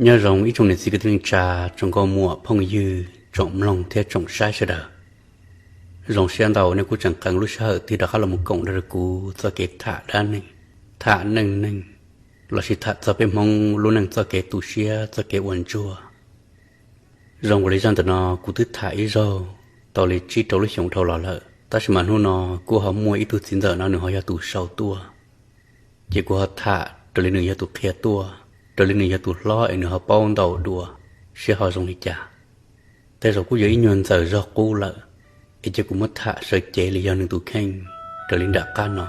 Nyob zoo ib tsoom niam txiv kwv tij neej tsa, tsoom nkauj muam phooj ywg, tsoom mloog thiab tsoom saib sawv daws. Zoo siab ntau nej kuj tseem qee lub sij hawm tig rov qab los mus koom nrog rau kuv txoj kev tham dab neeg, tham neej neeg, lossis tham txog peb Hmoob lub neej txoj kev tu siab txoj kev ua ntsuag. Zoo ua li zaj ntawm no kuv twb tham ib zaug tau li tsib rau lub xyoo dhau los lawm, tab sis mas hnub no kuj ho muaj ib tug txiv ntxawm no nws ho yog tus sau tuaj. Ces kuv ho tham raws li nws yog tus qhia tuaj, raws li nws yog tus hlob es nws ho paub ntau dua, seb ho zoo li cas. Tej zaum kuj yog ib nyuag ntxaws zog qub lawm, es cia kuv muab tham sawv cev li yog nws tus kheej raws li nram qab no.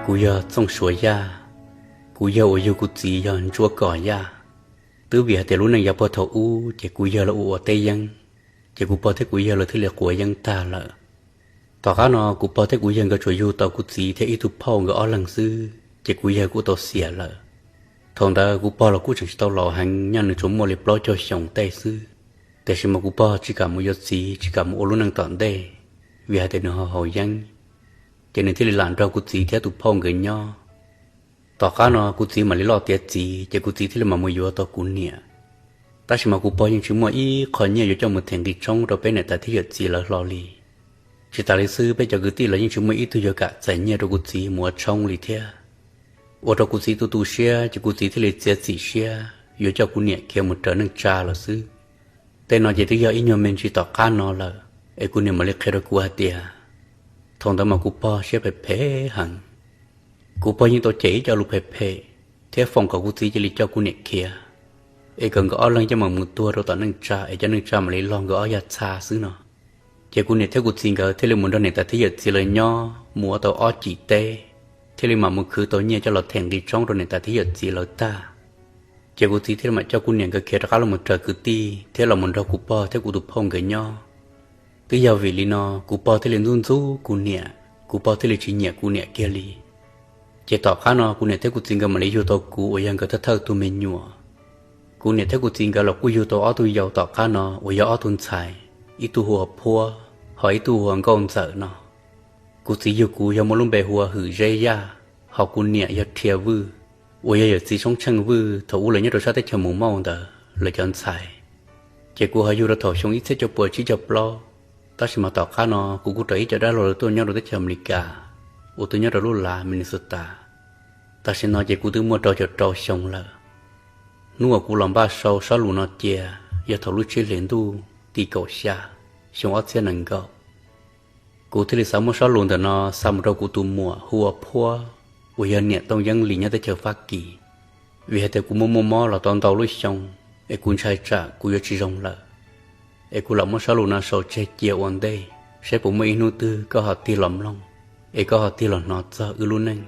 Kuv yog Txooj Suav Yaj, kuv yawg uas yug kuv txiv yog Ntsuab Kos Yaj. Twb vim hais tias lub neej yav puag thaum ub ces kuv yawg lawv ua ua teb yeeb, ces kuv pog thiab kuv yawg lawv thiaj li quav yeeb tag lawm. Tom qab no kuv pog thiab kuv yawg nkawd tsuas yug tau kuv txiv thiab ib tug phauj nkawd ob leeg xwb, ces kuv yawg kuj tau xiam lawm. Thaum ntawd kuv pog los kuj tseem tsis tau laus heev, nyob nws tsuas muaj li plaub caug xyoo tej xwb. Tiam sis mas kuv pog tsis kam mus yuav txiv, tsis kam mus ua lub neej tom ntej, vim hais tias nws ho haus yeeb, ces nws thiaj li lam nrog kuv txiv thiab tus phauj nkawd nyob. Tom qab no kuv txiv mam li loj tiav txiv, ces kuv txiv thiaj li mam mus yuav tau kuv niam. Tab sis mas kuv pog yeej tsis muaj ib qho nyiaj yuav coj mus them nqi tshoob rau peb niam tais thiab yawm txiv lawv hlo li. Tsis tas li xwb, peb cov kwv tij los yeej tsis muaj ib tug yuav kam txais nyiaj rau kuv txiv mus ua tshoob li thiab. Ua rau kuv txiv tu tu siab, ces kuv txiv thiaj li txiav txim siab yuav coj kuv niam khiav mus raws neej tsa lawm xwb. Tej no ces twb yog ib nyuag me ntsis tom qab no lawm, es kuv niam mam li qhia rau kuv hais tias, thaum ntawd mas kuv pog siab phem phem heev. Kuv pog yeej tau cem ib co lus phem phem, thiab foom kom kuv txiv cia li coj kuv niam khiav, es kom nkawd ob leeg coj mam mus tuag rau tom neej tsa, es cov neej tsa mam li log nkawd ob yag txha xwb no. Ces kuv niam thiab kuv txiv nkawd thiaj li mus nrog niam tais thiab yawm txiv lawv nyob mus ua tau ob cim teb, thiaj li mam mus khwv tau nyiaj coj los them nqi tshoob rau niam tais thiab yawm txiv lawv tag. Ces kuv txiv thiaj li mam coj kuv niam nkawd khiav rov qab los mus raws kwv tij thiab los mus nrog kuv pog thiab kuv tus phauj nkawd nyob. Twb yog vim li no kuv pog thiaj li ntxub ntxub kuv niam, kuv pog thiaj li tsis nyiam kuv niam kiag li. Ces tom qab no kuv niam thiab kuv txiv nkawd mam li yug tau kuv uas yog nkawd thawj thawj tug me nyuam. Kuv niam thiab kuv txiv nkawd los kuj yug tau ob tug yau tom qab no uas yog ob tug ntxhais, ib tug hu ua Phuab, ho ib tug hu ua Nkauj Ntxawm no. Kuv txiv yug kuv yog muaj lub npe hu ua Hwm Zeb Yaj, ho kuv niam yog Rhia Vwj, uas yog yawm txiv Soob Tsheej Vwj thaum ub lawv nyob rau sab teb chaws Mus Mauj ntawd lawv cov ntxhais. Ces kuv ho yug rau thaum xyoo ib txhiab cuaj puas tsib caug plaub, tab sis mas tom qab no kuv kuj raws ib co dab laug lawv tuaj nyob rau teb chaws Amelikas, uas tuaj nyob rau lub lav Minnesota. Tam sim no ces kuv twb muaj rau caum rau xyoo lawm. Hnub uas kuv los npaj sau sob lus no cia yog thaum lub tsib hlis ntuj tim kaum xya, xyoo ob txhiab nees nkaum. Kuv thiaj li xav muab sob lus ntawm no xa mus rau kuv tus muam hu ua Phuab, uas yog niam Tooj Yeeb Lis nyob teb chaws Fab Kis. Vim hais tias kuv muaj muaj mob los tau ntau lub xyoo, es kuv ntshai tsam kuv yuav tsis zoo lawm, es kuv lam muab sob lus no sau tseg cia ua ntej, saib puas muaj ib hnub twg koj ho tig los mloog, es koj ho tig los hnov txog wb lub neej.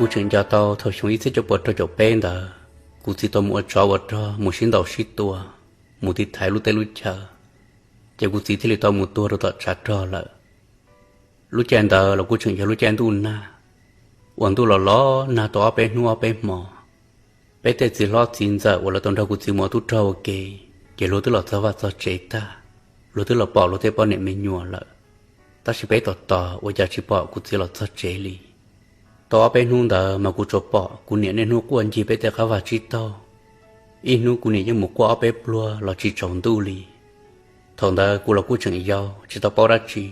Kuv tseem nco tau thaum xyoo ib txhiab cuaj puas rau caum peb ntawd, kuv txiv tau mus ua tsov ua rog mus sib ntaus sib tua, mus tiv thaiv lub teb lub chaw, ces kuv txiv thiaj li tau mus tuag rau tom tshav rog lawm. Lub caij ntawd los kuj tseem yog lub caij ntuj nag, uas ntuj los los nag tau ob peb hnub ob peb hmo. Peb tej txiv hlob txiv ntxawm uas lawv tau nrog kuv txiv mus ua tub rog ua ke, ces luag twb los txog vaj txog tsev tag, luag twb los pom luag tej poj niam me nyuam lawm. Tab sis peb tos tos ua cas tsis pom kuv txiv los txog tsev li. Tau ob peb hnub ntawd mas kuv tsuas pom kuv niam niaj hnub quaj ncig peb tej qab vaj tsib taug. Ib hnub kuv niam yeej mus quaj ob peb pluag los tsis tsaus ntuj li. Thaum ntawd kuv los kuj tseem yau tsis tau paub dab tsi,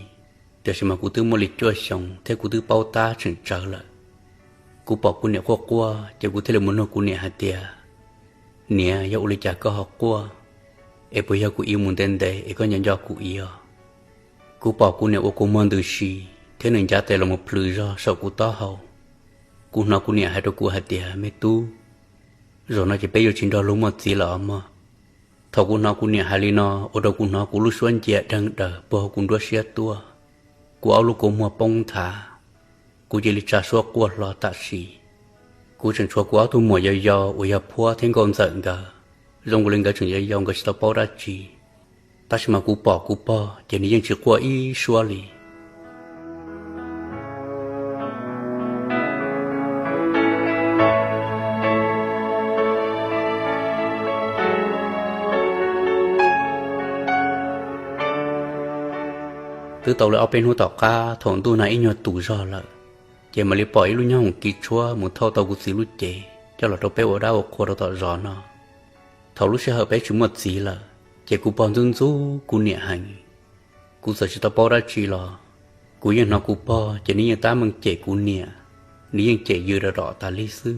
tiam sis mas kuv twb muaj li cuaj xyoo thiab kuv twb paub tab tseem tsawv lawm. Kuv pom kuv niam quaj quaj ces kuv thiaj li mus nug kuv niam hais tias, Niam, yog ua li cas koj ho quaj? Es puas yog kuv iv mus ntev ntev es koj nco nco kuv iv os? Kuv pom kuv niam ua kua muag ntws si thiab nws ncav tes los mus plhws zog saum kuv taub hau. Kuv hnov kuv niam hais rau kuv hais tias, me tub, zaum no ces peb yuav tsis nrog luag muaj txiv lawm os mog. Thaum kuv hnov kuv niam hais li no, ua rau kuv hnov kuv lub suab ncia deeg daws puag hauv kuv nruab siab tuaj. Kuv ob lub kua muag poob nthav, kuv cia li tsa suab quaj hlo tam sim. Kuv tseem tshuav kuv ob tug muam yau yau uas yog Phuab thiab Nkauj Ntxawm nkawd, zoo nkaus li nkawd tseem yau yau nkawd tsis tau paub dab tsi. Tab sis mas kuv pom kuv pog ces nws yeej tsis quaj ib suab li. Twb tau li ob peb hnub tom qab thaum ntuj nag ib nyuag tus zog lawm, ces mam li pom ib lub nyoob hoom kis tshuab mus thauj tau kuv txiv lub cev coj los rau peb ua dab ua qhua rau tom zos no. Thaum lub sij hawm peb tsis muaj txiv lawm, ces kuv pog ntxub ntxub kuv niam heev. Kuv txawm tsis tau paub dab tsi los kuv yeej hnov kuv pog ces nws yeej tab meeg cem kuv niam, nws yeej cem yws rom rom tas li xwb.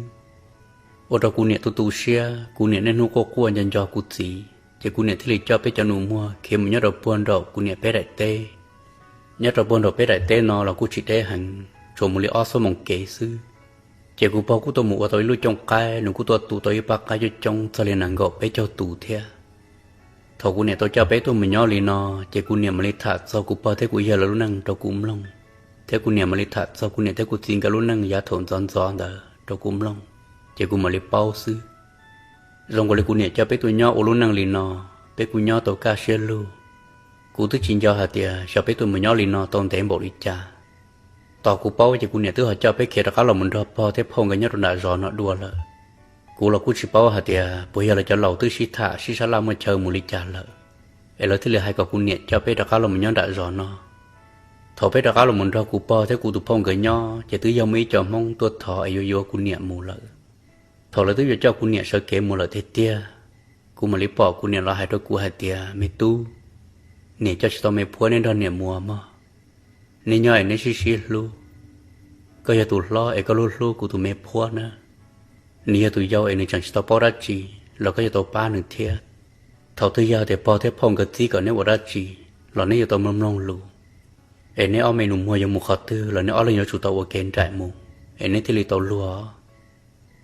Ua rau kuv niam tu tu siab, kuv niam niaj hnub quaj quaj nco nco kuv txiv, ces kuv niam thiaj li coj peb cov nus muag khiav mus nyob rau puag nraum kuv niam peb daim teb. Nyob rau puag nraum peb daim teb no los kuj tsis deb heev, tsuas mus li ob xuab moos kev xwb. Ces kuv pog kuj tuaj mus ua tau ib lub cooj qaib, nws kuj tuaj tu tau ib pab qaib coob coob txog li nees nkaum peb caug tus thiab. Thaum kuv niam tau coj peb tuaj mus nyob li no, ces kuv niam mam li tham txog kuv pog thiab kuv yawg lawv lub neej rau kuv mloog, thiab kuv niam mam li tham txog kuv niam thiab kuv txiv nkawd lub neej yav thaum ntxov ntxov ntawd rau kuv mloog, ces kuv mam li paub xwb. Zoo nkaus li kuv niam coj peb tuaj nyob ua lub neej li no, peb kuj nyob tau kaj siab lug. Kuv twb tsis nco hais tias xyov peb tuaj mus nyob li no tau ntev npaum li cas. Tos kuv paub ces kuv niam twb ho coj peb khiav rov qab los mus nrog pog thiab phauj nkawd nyob rau nram zos no dua lawm. Kuv los kuj tsis paub hais tias puas yog lawv cov laus twb sib tham sib sab laj muaj chaw mus li cas lawm, es lawv thiaj li hais kom kuv niam coj peb rov qab los mus nyob nram zos no. Thaum peb rov qab los mus nrog kuv pog thiab kuv tus phauj nkawd nyob, ces twb yog muaj ib co Hmoob tuaj thov es yuav yuav kuv niam mus lawm. Thaum lawv twb yuav coj kuv niam sawv kev mus lawm tiag tiag, kuv mam li pom kuv niam los hais rau kuv hais tias, me tub, niam coj tsis tau me Phuab neb nrog niam mus mog. Neb nyob es neb sib sib hlub. Koj yog tus hlob es koj hlub hlub kuv tus me Phuab na. Nws yog tus yau es nws tseem tsis tau paub dab tsi, los koj yuav tau pab nws thiab. Thaum twg yog tias pog thiab phauj nkawd txib kom neb ua dab tsi, los neb yuav tau mloog mloog lus. Es neb ob me nus muag yuav mus qhov twg los neb ob leeg yuav tsum tau ua ke nraim mus, es neb thiaj li tau luag.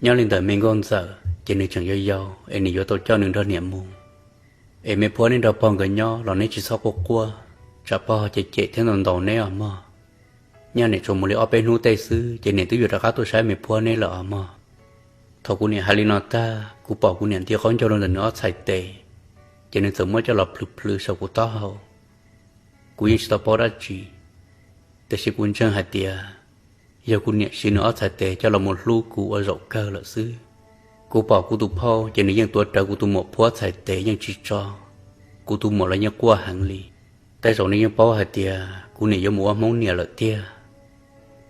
Nyob li ntawm me Nkauj Ntxawm ces nws tseem yau yau es nws yuav tau coj nws nrog niam mus. Es me Phuab neb nrog pog nkawd nyob los neb tsis txhob quaj quaj, tsam pog cem cem thiab ntaus ntaus neb os mog. Nyaj niam tsuas mus li ob peb hnub tej xwb ces niam twb yuav rov qab tuaj saib me Phuab neb lawm os mog. Thaum kuv niam hais li no tag, kuv pom kuv niam nti qaub ncaug rau ntawm nws ob txhais tes, ces nws txawm muab coj los plhws plhws saum kuv taub hau. Kuv yeej tsis tau paub dab tsi, tiam sis kuv ntseeg hais tias yog kuv niam siv nws ob txhais tes coj los mus hlub kuv ua zaum kawg lawm xwb. Kuv pom kuv tus phauj ces nws yeej tuav rawv kuv tus muam Phuab txhais tes yeej tsis tso. Kuv tus muam los yeej quaj heev li. Tej zaum nws yeej paub hais tias kuv niam yuav mus ua Hmoob niam lawm tiag.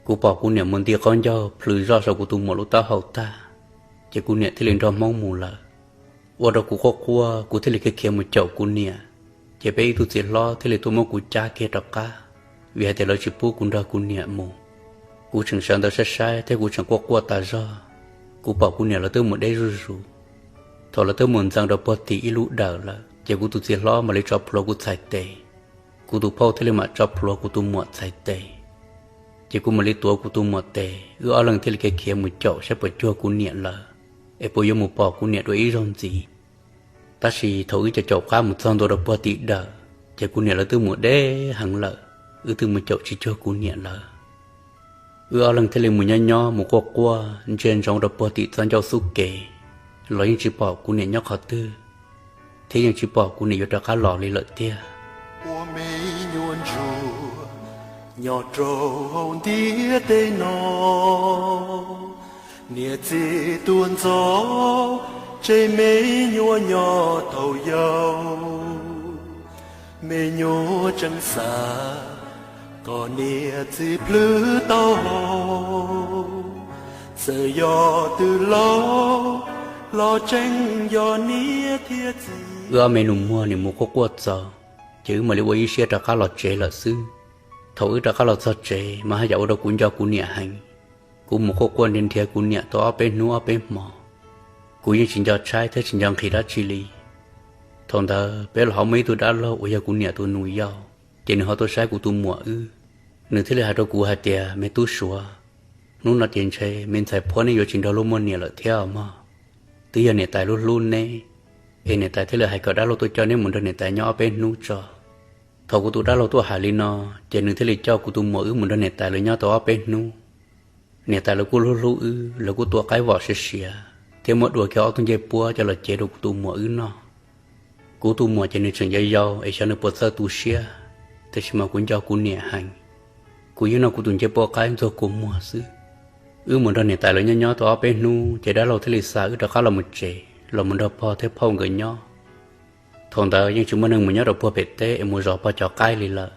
Kuv pom kuv niam mus nti qaub ncaug plhws zoj saum kuv tus muam lub taub hau tag, ces kuv niam thiaj li nrog Hmoob mus lawm. Ua rau kuv quaj quaj, kuv thiaj li khiav khiav mus caum kuv niam, ces peb ib tug txiv hlob thiaj li tuaj muab kuv cab kiag rov qab, vim hais tias lawv tsis pub kuv nrog kuv niam mus. Kuv tseem sawv ntawd saib saib thiab kuv tseem quaj quaj tas zog. Kuv pom kuv niam lawv twb mus deb zuj zus. Thaum lawv twb mus ntxeev rau puag tim ib lub dawm lawm, ces kuv tus txiv hlob mam li tso plhuav kuv txhais tes. Kuv tus phauj thiaj li mam tso plhuav kuv tus muam txhais tes. Ces kuv mam li tuav kuv tus muam tes, wb ob leeg thiaj li khiav khiav mus caum saib puas cuag kuv niam lawv, es puas yuav mus pom kuv niam dua ib zaug ntxiv. Tab sis thaum wb caum caum qab mus txog ntua rau puag tim dawm, ces kuv niam lawv twb mus deb heev lawm, wb twb mus caum tsis cuag kuv niam lawv. Wb ob leeg thiaj li mus nyob nyob mus quaj quaj ntsia ntsoov rau puag tim txoj ncauj xub kev, los yeej tsis pom kuv niam nyob qhov twg, thiab yeej tsis pom kuv niam yuav rov qab los li lawm tiag. Ua me nyuam ntsuag nyob rau hauv ntiaj teb no, niam txiv tuag ntxov, tseg me nyuam nyob thaum yau. Me nyuam tseem xav kom niam txiv plhws taub hau, txawm yog twg los los tseem yog niam thiab txiv. Wb ob me nus muag nim mus quaj quaj txaus, ces wb mam li ua ib siab rov qab los tsev lawm xwb. Thaum wb rov qab los txog tsev mas haj yam ua rau kuv nco kuv niam heev. Kuv mus quaj quaj nrhiav nrhiav kuv niam tau ob peb hnub ob peb hmo, kuv yeej tsis nco tshaib thiab tsis nco nqhis dab tsi li. Thaum ntawd peb los ho muaj ib tug dab laug uas yog kuv niam tus nus yau, ces nws ho tuaj saib kuv tus muam wb. Nws thiaj li hais rau kuv hais tias, me tub Suav, Hnub no ces ntshe me ntxhais Phuab neb yuav tsis nrog luag muaj niam lawm thiab mog. Twb yog niam tais hlub hlub neb, es niam tais thiaj li hais kom dab laug tuaj coj neb mus nrog niam tais nyob ob peb hnub tso. Thaum kuv tus dab laug tuaj hais li no, ces nws thiaj li coj kuv tus muam wb mus nrog niam tais lawv nyob tau ob peb hnub. Niam tais lawv kuj hlub hlub wb, lawv kuj tua qaib vom siav siav thiab muab dua kiag ob tug ncej puab coj los cev rau kuv tus muam wb noj. Kuv tus muam ces nws tseem yau yau es xyov nws puas txawj tu siab, tiam sis mas kuv nco kuv niam heev. Kuv yeej noj kuv tus ncej puab qaib ntxuag kua muag xwb. Wb mus nrog niam tais lawv nyob nyob tau ob peb hnub ces dab laug thiaj li xa wb rov qab los mus tsev los mus nrog pog thiab phauj nkawd nyob. Thaum ntawd yeej tsis muaj neeg mus nyob rau puag pem teb es mus zov pog cov qaib li lawm.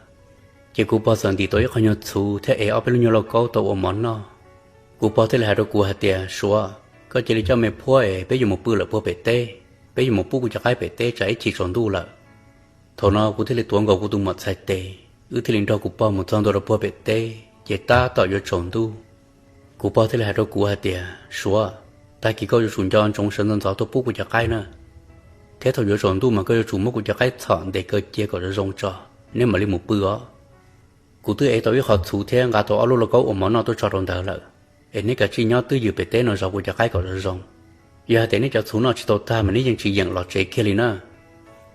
Ces kuv pog txawm ntim tau ib qho nyuag txhuv thiab ev ob peb lub nyuag lauj kaub tau ua mov noj. Kuv pog thiaj li hais rau kuv hais tias, Suav, koj cia li coj me Phuab es peb yuav mus pw lawm puag pem teb, peb yuav mus pub kuv cov qaib pem teb tsam ib chim tsaus ntuj lawm. Thaum no kuv thiaj li tuav nkaus kuv tus muam txhais tes, wb thiaj li nrog kuv pog mus txog ntua rau puag pem teb ces tab tom yuav tsaus ntuj. Kuv pog thiaj li hais rau kuv hais tias, Suav, tag kis koj yuav tsum nco ntsoov sawv ntxov ntxov tuaj pub kuv cov qaib na, thiab thaum yuav tsaus ntuj mas koj yuav tsum muab kuv cov qaib txhom ntes kaw cia kom zoo zoo tso, neb mam li mus pw os. Kuv twb ev tau ib qho txhuv thiab nqa tau ob lub lauj kaub ua mov noj tuaj tso rau ntawd lawm, es neb kav tsij nyob twj ywm pem teb no zov kuv cov qaib kom zoo zoo. Yog hais tias neb cov txhuv noj tsis tau tag mas neb yeej tsis yeem los tsev kiag li na.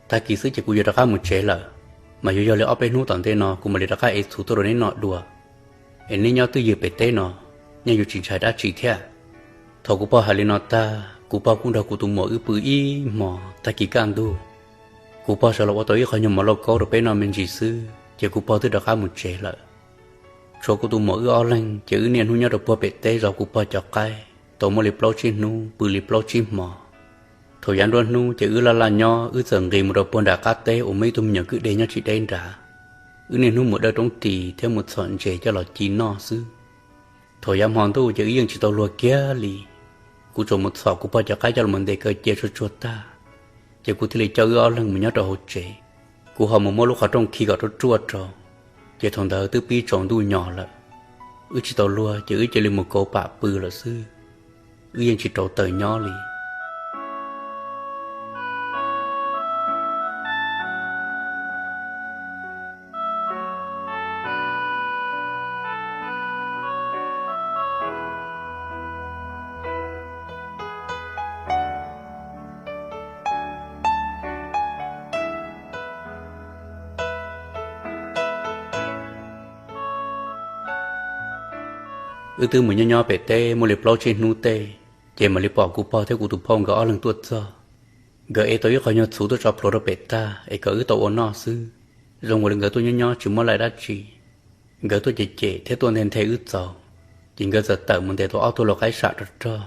Tag kis xwb ces kuv yuav rov qab mus tsev lawm, mas yuav yog li ob peb hnub tom ntej no kuv mam li rov qab ev txhuv tuaj rau neb noj dua, es neb nyob twj ywm pem teb no, yeej yuav tsis ntshai dab tsi thiab. Thaum kuv pog hais li no tag, kuv pog kuj nrog kuv tus muam wb pw ib hmos tag kis kaj ntug. Kuv pog sawv los ua tau ib qho nyuag mov lauj kaub rau peb noj me ntsis xwb ces kuv pog twb rov qab mus tsev lawm. Tshuav kuv tus muam wb ob leeg ces wb niaj hnub nyob rau puag pem teb zov kuv pog cov qaib tau muaj li plaub tsib hnub pw li plaub tsib hmos. Thaum yav nruab hnub ces wb laj laj nyob wb txawm nqis mus rau puag nram qab teb uas muaj ib tug me nyuam kwj deg nyob tsis deb nrad. Wb niaj hnub mus dawj roob ris thiab mus txhom ntses coj los ci noj xwb. Thaum yav hmo ntuj ces wb yeej tsis tau luag kiag li. Kuv tsuas mus txhom kuv pog cov qaib coj los ntes kaw cia tsuag tsuag tag, ces kuv thiaj li coj wb ob leeg mus nyob rau hauv tsev. Kuv ho mus muab lub qhov rooj khi kom ruaj ruaj rau, ces thaum ntawd twb pib tsaus ntuj nyos lawm. Wb tsis tau luag ces wb cia li mus kauv pam pw lawm xwb, wb yeej tsis rauv taws nyob li. Wb twb mus nyob nyob pem teb muaj li plaub tsib hnub tej, ces mam li pom kuv pog thiab kuv tus phauj nkawd ob leeg tuaj txog. Nkawd ev tau ib qho nyuag txhuv tuaj tso plhuav rau pem tag es kom wb tau ua noj xwb, zoo ua li nkawd tuaj nyob nyob tsis muaj laij dab tsi. Nkawd tuaj cem cem thiab tuaj nthe nthe wb txaus, ces nkawd txawm tawm mus ntes tau ob tug lau qaib sam rog rog,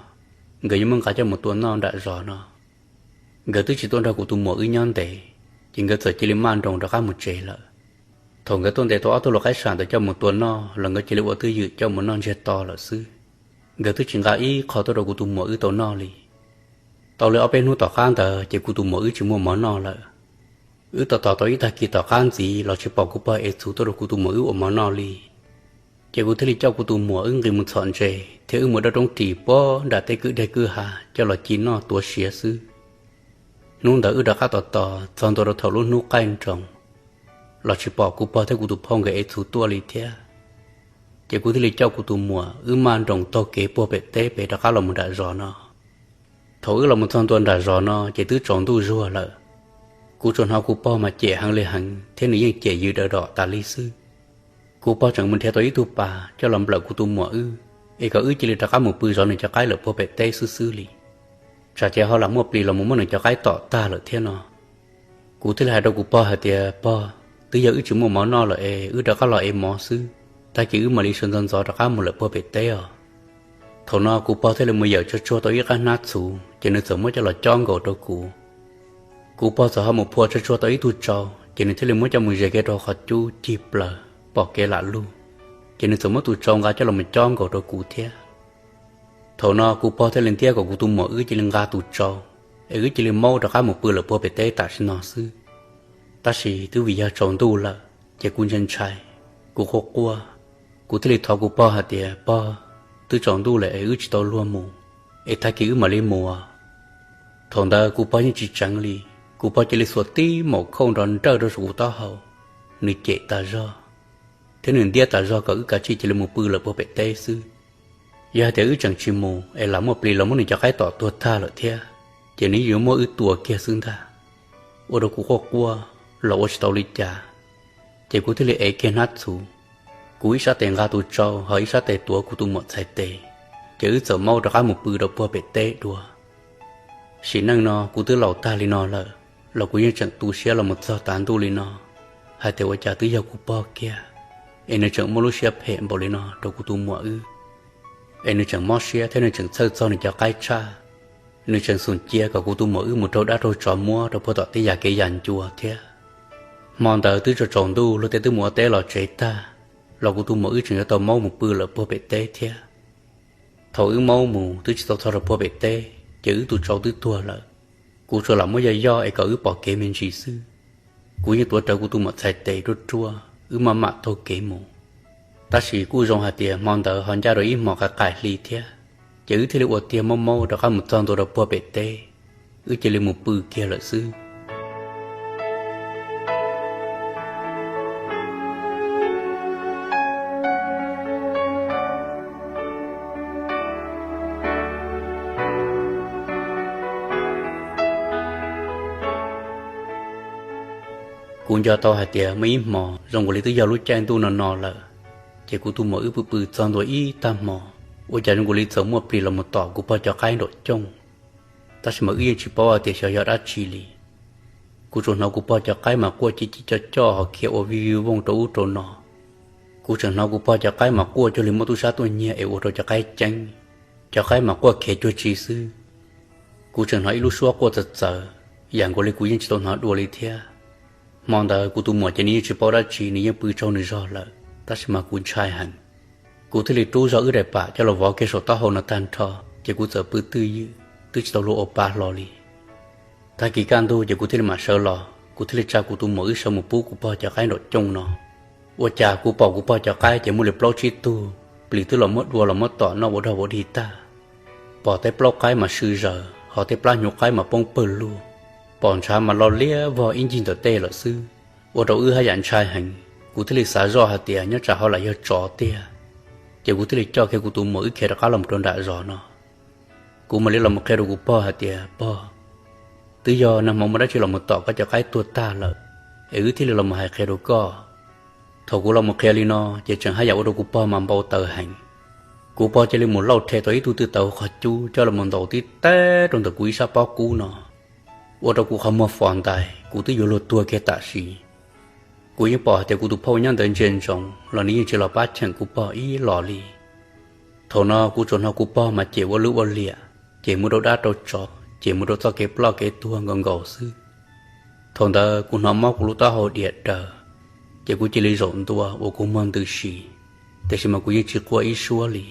nkawd yuav muab nqa coj mus tua noj nram zos no. Nkawd twb tsis tuaj nrog kuv tus muam wb nyob ntev, ces nkawd txawm cia li maj nroos rov qab mus tsev lawm. Thaum nkawd tuaj ntes tau ob tug lau qaib sam ntawd coj mus tua noj los nkawd cia li ua twj ywm coj mus noj ntsiag to lawm xwb. Nkawd twb tsis nqa ib qho tuaj rau kuv tus muam wb tau noj li. Tau li ob peb hnub tom qab ntawd ces kuv tus muam wb tsis muaj mov noj lawm. Wb tos tos tau ib tag kis tom qab ntxiv los tsis pom kuv pog ev txhuv tuaj rau kuv tus muam wb ua mov noj li. Ces kuv thiaj li coj kuv tus muam wb nqis mus txhom ntses thiab wb mus dawj roob ris puag nram tej kwj deg kwj ha coj los ci noj tuav siav xwb. Hnub ntawd wb rov qab tos tos txog ntua rau thaum lub hnub qaij nroos, los tsis pom kuv pog thiab kuv tus phauj nkawd ev txhuv tuaj li thiab. Ces kuv thiaj li coj kuv tus muam wb maj nroos taug kev puag pem teb pem rov qab los mus nram zos no. Thaum wb los mus txog ntua nram zos no ces twb tsaus ntuj zuag lawm. Kuv tsuas hnov kuv pog mas cem heev li heev thiab nws yeej cem yws daws dom tas li xwb. Kuv pog tseem mus nrhiav tau ib tug pas coj los nplawm kuv tus muam wb, es kom wb cia li rov qab mus pw zov nws cov qaib lawm puag pem teb xwb xwb li, tsam ces ho lam muaj plis los mus muab nws cov qaib tom tag lawm thiab no. Kuv thiaj li hais rau kuv pog hais tias, Pog, twb yog wb tsis muaj mov noj lawm es wb rov qab los ev mov xwb, tag kis wb mam li sawv ntxov ntxov rov qab mus lawm puag pem teb os. Thaum no kuv pog thiaj li mus yawm tsuag tsuag tau ib qab hnab txhuv ces nws txawm muab coj los cob nkaus rau kuv. Kuv pog txawm ho mus phua tsuag tsuag tau ib tug tsau ces nws thiaj li muab coj mus zes kiag rau qhov cub cig plaws pom kev lam lug, ces nws txawm muab tus tsau nqa coj los mus cob nkaus rau kuv thiab. Thaum no kuv pog thiaj li ntiab kom kuv tus muam wb cia li nqa tus tsau es wb cia li maub rov qab mus pw lawm puag pem teb tam sim no xwb. Tab sis twb vim yog tsaus ntuj lawm ces kuv ntshai ntshai, kuv quaj quaj. Kuv thiaj li thov kuv pog hais tias, Pog, twb tsaus ntuj lawm es wb tsis tau luag mus, es tag kis wb mam li mus. Thaum ntawd kuv pog yeej tsis tseev li, kuv pog cia li xuas tib maum khauj nrov nrawj rau saum kuv taub hau, nws cem tas zog thiab nws ntiab tas zog kom wb kav tsij cia li mus pw lawm puag pem teb xwb. Yog hais tias wb tseem tsis mus es lam muaj plis los muab nws cov qaib tom tuag tag lawm thiab, ces nws yeej yuav muab wb tua kiag xwb ntag. Ua rau kuv quaj quaj los ua tsis tau li cas, ces kuv thiaj li ev kiag hnab txhuv. Kuv ib sab tes nqa tus tsau ho ib sab tes tuav kuv tus muam txhais tes, ces wb txawm maub rov qab mus pw rau puag pem teb dua. Sim neej no kuv twb laus tag li no lawm, los kuv yeej tseem tu siab los mus txog tav ntuj li no, hais tias ua cas twb yog kuv pog kiag es nws tseem muaj lub siab phem npaum li no rau kuv tus muam wb, es nws tseem mob siab thiab nws tseem txhawj txog nws cov qaib tshaj. Nws tseem xum cia kom kuv tus muam wb mus raug dab raug tsov muab rau puag tom tej yam kev yam ncua thiab. Hmo ntawd twb tsaus tsaus ntuj luag tej twb mus ua teb los tsev tag, los kuv tus muam wb tseem yuav tau maub mus pw lawm puag pem teb thiab. Thaum wb maub mus twb tsis tau txog rau puag pem teb, ces wb tus tsau twb tuag lawm. Kuv tsuas lam muab yoj yoj es kom wb pom kev me ntsis xwb. Kuv yeej tuav rawv kuv tus muam txhais tes ruaj ruaj, wb maj mam taug kev mus. Tab sis kuj zoo hais tias hmo ntawd ho ncaj rau ib hmos qais qais hli thiab, ces wb thiaj li ua tiag maub maub rov qab mus txog ntua rau puag pem teb, wb cia li mus pw kiag lawm xwb. Kuv nco tau hais tias muaj ib hmos zoo nkaus li twb yog lub caij ntuj no no lawm, ces kuv tus muam wb pw pw txog ntua ib tag hmo, ua cas zoo nkaus li txawm muaj plis los mus tom kuv pog cov qaib nraum cooj. Tab sis mas wb yeej tsis paub hais tias xyov yog dab tsi li. Kuv tsuas hnov kuv pog cov qaib mas quaj ci ci co co ho khiav ua vij vij vooj rau ub rau no. Kuv tseem hnov kuv pog cov qaib mas quaj cuag li muaj tub sab tuaj nyiag es ua rau cov qaib ceeb. Cov qaib mas quaj khiav cuag tsi xwb. Kuv tseem hnov ib lub suab quaj txawv txawv, yam nkaus li kuv yeej tsis tau hnov dua li thiab. Hmo ntawd kuv tus muam ces nws yeej tsis paub dab tsi, nws yeej pw tsaug nws zog lawm, tab sis mas kuv ntshai heev. Kuv thiaj li rub zog wb daim pam coj los vov kiag saum taub hau no tag nrho, ces kuv txawm pw twj ywm twb tsis tau luag ua pa hlo li. Tag kis kaj ntug ces kuv thiaj li mam sawv los, kuv thiaj li tsa kuv tus muam wb sawv mus pub kuv pog cov qaib nraum cooj no. Ua cas kuv pom kuv pog cov qaib ces muaj li plaub tsib tug plis twb los muab dua los muab tom noj ua dog ua dig tag. Pom tej plaub qaib mas sw zaws ho tej plab hnyuv qaib mas poob pawg lug, pom ntshav mas lo liab vog ib ncig ntawm tej lawm xwb. Ua rau wb haj yam ntshai heev, kuv thiaj li xav zoj hais tias nyob tsam ho lam yog tsov tiag. Ces kuv thiaj li coj kiag kuv tus muam wb khiav rov qab los rau nram zos no. Kuv mam li los mus qhia rau kuv pog hais tias, pog, twb yog nag hmo muaj dab tsi los mus tom koj cov qaib tuag tag lawm, es wb thiaj li los mus hais qhia rau koj. Thaum kuv los mus qhia li no ces tseem haj yam ua rau kuv pog mas npau taws heev. Kuv pog cia li mus lauj rhe tau ib tug twj taws hauv qhov cub coj los mus ntaus tib teb rau ntawm kuv ib sab pob kub no, ua rau kuv qhov muag fos ntais, kuv twb yuav luag tuag kiag tam sim. Kuv yeej pom hais tias kuv tus phauj nyob ntawd ntsia ntsoov los nws yeej tsis los pab cheem kuv pog ib los li. Thaum no kuv tsuas hnov kuv pog mas cem ua lwj ua liam, cem mus rau dab rau tsov, cem mus rau txoj kev ploj kev tuag nkaus nkaus xwb. Thaum ntawd kuv hnov mob kuv lub taub hau diam daws, ces kuv cia li zaum ntua uas kuv muag ntws si, tiam sis mas kuv yeej tsis quaj ib suab li.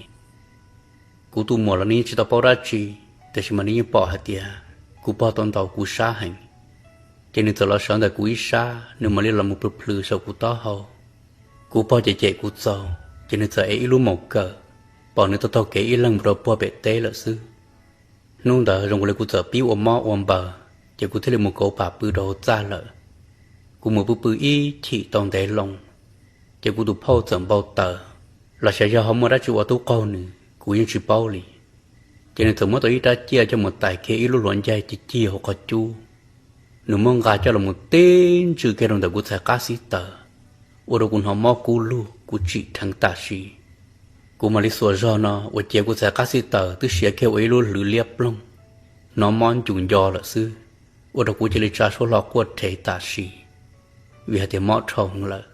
Kuv tus muam los nws yeej tsis tau paub dab tsi, tiam sis mas nws yeej pom hais tias kuv pog tau ntaus kuv sab heev, ces nws txawm los sawv ntawm kuv ib sab, nws mam li los mus plhws plhws saum kuv taub hau. Kuv pog cem cem kuv txaus, ces nws txawm ev ib lub maum kawm, pom nws taug taug kev ib leeg mus rau puag pem teb lawm xwb. Hnub ntawd zoo nkaus li kuv txawm pib ua mob ua npaws, ces kuv thiaj li mus kauv pam pw rau hauv txaj lawm. Kuv mus pw pw ib chim tau ntev loo, ces kuv tus phauj txawm npau taws, los xyov yog ho muaj dab tsi ua tub qaug nws kuv yeej tsis paub li. Ces nws txawm muab tau ib rab ciaj coj mus tais kiag ib lub hluav ncaig ci cig hauv qhov cub. Nws muab nqa coj los mus tib ntsws kiag rau ntawm kuv txhais qab xib taws, ua rau kuv hnov mob kub lug kuv tsim dheev tam sim. Kuv mam li xuas zog no ua ciav kuv txhais qab xib taws twb siav kiag ua ib lub hlwv liab ploog, hnov mob ncus nco lawm xwb, ua rau kuv cia li tsa suab hlo quaj rhe tam sim, vim hais tias mob dhau lawm.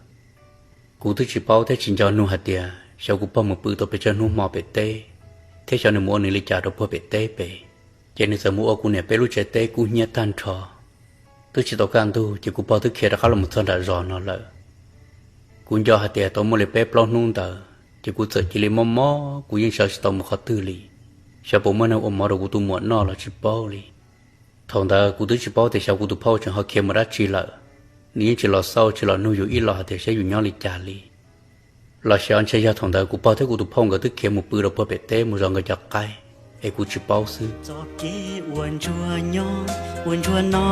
Kuv twb tsis paub thiab tsis nco nug hais tias xyov kuv pog mus pw tau pes tsawg hnub hmo pem teb, thiab xyov nws mus ua nws li cas rau puag pem teb pem. Ces nws txawm mus ua kuv niam peb lub tsev teb kub hnyiab tag nrho. Twb tsis tau kaj ntug ces kuv pog twb khiav rov qab los txog nram zos no lawm. Kuv nco hais tias tau muaj li peb plaub hnub ntawd ces kuv txawm cia li mob mob, kuv yeej sawv tsis tau mus qhov twg li. Xyov puas muaj neeg ua mov rau kuv tus muam noj los tsis paub li. Thaum ntawd kuv twb tsis paub tias xyov kuv tus phauj tseem ho khiav mus dab tsi lawm. Nws yeej tsis los xauj tsis los nug yus ib los hais tias saib yus nyob li cas li. Los xyov ntshe yog thaum ntawd kuv pog thiab kuv tus phauj nkawd twb khiav mus pw rau puag pem teb mus zov nkawd cov qaib, es kuv tsis paub xwb. Txoj kev ua ntsuag nyob ua ntsuag no,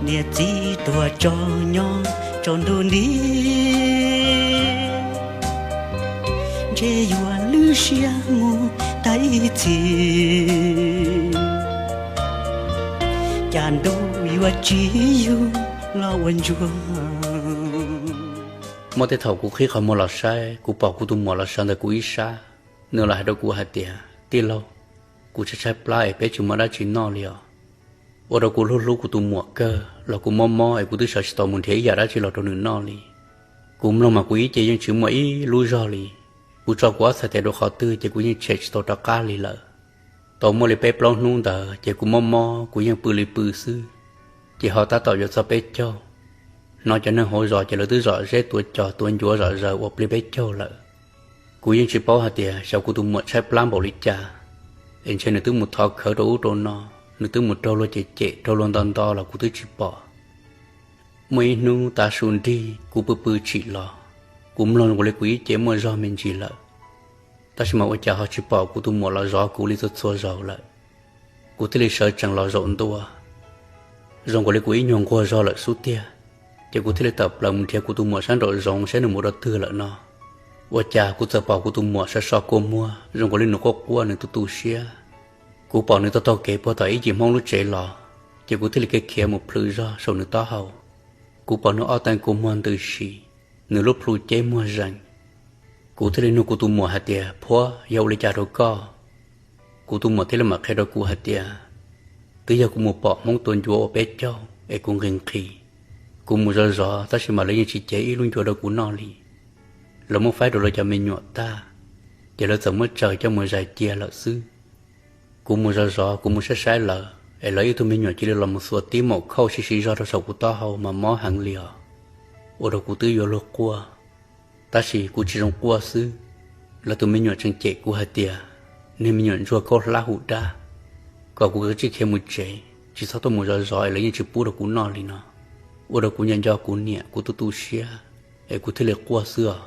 niam txiv tuag tso nyob tsaus ntuj nti. Ntshe yuav lwj siab mus tag ib txhis, cas ntuj yuav tsis yug los ua ntsuag. Muaj tej thaum kuv qhib qhov muag los saib, kuv pom kuv tus muam los sawv ntawm kuv ib sab, nws los hais rau kuv hais tias, tij laug, kuv tshaib tshaib plab es peb tsis muaj dab tsi noj li os. Ua rau kuv hlub hlub kuv tus muam kawg los kuv mob mob es kuv twb sawv tsis tau mus nrhiav ib yam dab tsi los rau nws noj li. Kuv mloog mas kuv ib ce yeej tsis muaj ib lub zog li. Kuv tso kuv ob txhais tes rau qhov twg ces kuv yeej tshem tsis tau rov qab li lawm. Tau muaj li peb plaub hnub ntawd ces kuv mob mob kuv yeej pw li pw xwb, ces ho tab tom yuav txog peb caug. Hnov cov neeg hauv zos ces lawv twb zom zeb tuav cos tuav ncuav zom zaws ua pliag peb caug lawm. Kuv yeej tsis paub hais tias xyov kuv tus muam tshaib plab npaum li cas, es ntshe nws twb mus thov khawv rau ub rau no, nws twb mus raug luag cem cem raug luag nto nto los kuv twb tsis pom. Muaj ib hnub tav su nrig kuv pw pw tsim los, kuv mloog zoo li kuv ib ce muaj zog me ntsis lawm, tab sis mas ua cas ho tsis pom kuv tus muam los zov kuv li txhua txhua zaus lawm. Kuv thiaj li sawv tsees los zaum ntua, zoo nkaus li kuv ib nyuag nquag zog lawm xub tiag. Ces kuv thiaj li tawm plaws mus nrhiav kuv tus muam sab nraum zoov saib nws mus rau twg lawm no. Ua cas kuv txawm pom kuv tus muam sawv so kua muag zoo nkaus li nws quaj quaj nws tu tu siab. Kuv pom nws taug taug kev puag tom ib cim Hmoob lub tsev los, ces kuv thiaj li khiav khiav mus plhws zog saum nws taub hau. Kuv pom nws ob teev kua muag ntws si, nws lub plhu ceb muag zees. Kuv thiaj li nug kuv tus muam hais tias, phuab, yog ua li cas rau koj? Kuv tus muam thiaj li mam qhia rau kuv hais tias, twb yog kuv mus pom Hmoob tua ncuav ua peb caug es kuv nqhis nqhis. Kuv mus zov zov tab sis mas lawv yeej tsis cev ib lub ncuav rau kuv noj li. Lawv muab faib rau lawv cov me nyuam tag, ces lawv txawm muab tsaws coj mus zais cia lawm xwb. Kuv mus zov zov kuv mus saib saib lawv es lawv ib tug me nyuam cia li los mus xuas tib maum khauj sib siv zog rau saum kuv taub hau mas mob heev li os. Ua rau kuv twb yuav luag quaj, tab sis kuv tsis zoo quaj xwb. Lawv tus me nyuam tseem cem kuv hais tias, niag me nyuam ntsuag khaub hlab hu dab, kom kuv kav tsij khiav mus tsev, tsis txhob tuaj mus zov zov es lawv yeej tsis pub rau kuv noj li no. Ua rau kuv nco nco kuv niam kuv tu tu siab, es kuv thiaj li quaj xwb os.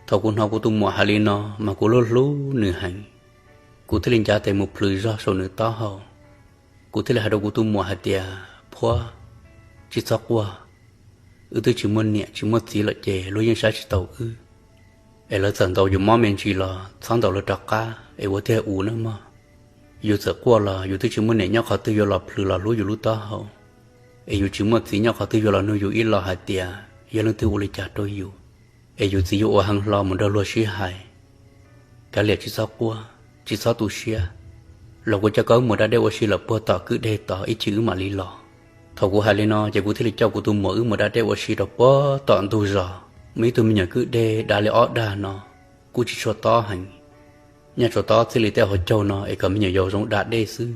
Thaum kuv hnov kuv tus muam hais li no mas kuv hlub hlub nws heev. Kuv thiaj li ncav tes mus plhws zog saum nws taub hau. Kuv thiaj li hais rau kuv tus muam hais tias, phuab, tsis txhob quaj. Wb twb tsis muaj niam tsis muaj txiv lawm ces luag yeej saib tsis taus wb, es lawv txawm ntaus yus mob me ntsis los txhob ntaus lawv rov qab es ua tiag ua nawb mog. Yus txawm quaj los yus twb tsis muaj niam nyob qhov twg yuav los plhws los hlub yus lub taub hau, es yus tsis muaj txiv nyob qhov twg yuav los nug yus ib los hais tias yog leej twg ua li cas rau yus, es yus txiv yuav ua heev hlo mus nrog luag sib hais. Kav liam tsis txhob quaj, tsis txhob tu siab, los kuv coj koj wb mus da dej ua si lawm puag tom kwj deg tod ib chim wb mam li los. Thaum kuv hais li no ces kuv thiaj li coj kuv tus muam wb mus da dej ua si rau puag tom ntug zos. Muaj ib tug me nyuam kwj deg dav li ob dag no, kuj tsis tshua tob heev. Nyob tsam tob txij li tej hauv caug no es kom me nyuam yaus zoo da dej xwb.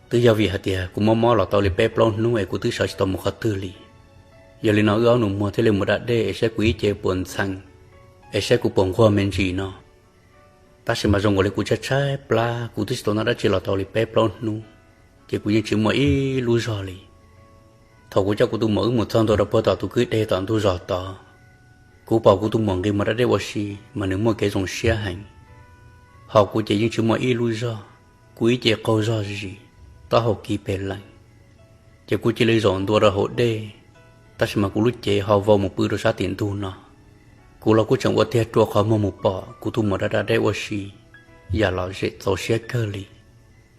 Twb yog vim hais tias kuv mob mob los tau li peb plaub hnub es kuv twb sawv tsis tau mus qhov twg li. Yog li no wb ob nus muag thiaj li mus da dej es saib kuv ib ce puas ntxhee, es saib kuv puas nquag me ntsis no. Tab sis mas zoo nkaus li kuv tshaib tshaib plab, kuv twb tsis tau noj dab tsi los tau li peb plaub hnub, ces kuv yeej tsis muaj ib lub zog li. Thaum kuv coj kuv tus muam wb mus txog ntua rau puag tom tus kwj deg tom ntug zos tod, kuv pom kuv tus muam nqis mus da dej ua si mas nws muaj kev zoo siab heev. Ho kuv ces yeej tsis muaj ib lub zog, kuv ib ce qaug zog zis, taub hau kis pes lees. Ces kuv cia li zaum ntua rau hauv dej, tab sis mas kuv lub cev ho vau mus pw rau sab tim ntug no. Kuv los kuj tseem ua tiag rua qhov muag mus pom kuv tus muam da da dej ua si, yam lom zem txaus siab kawg li.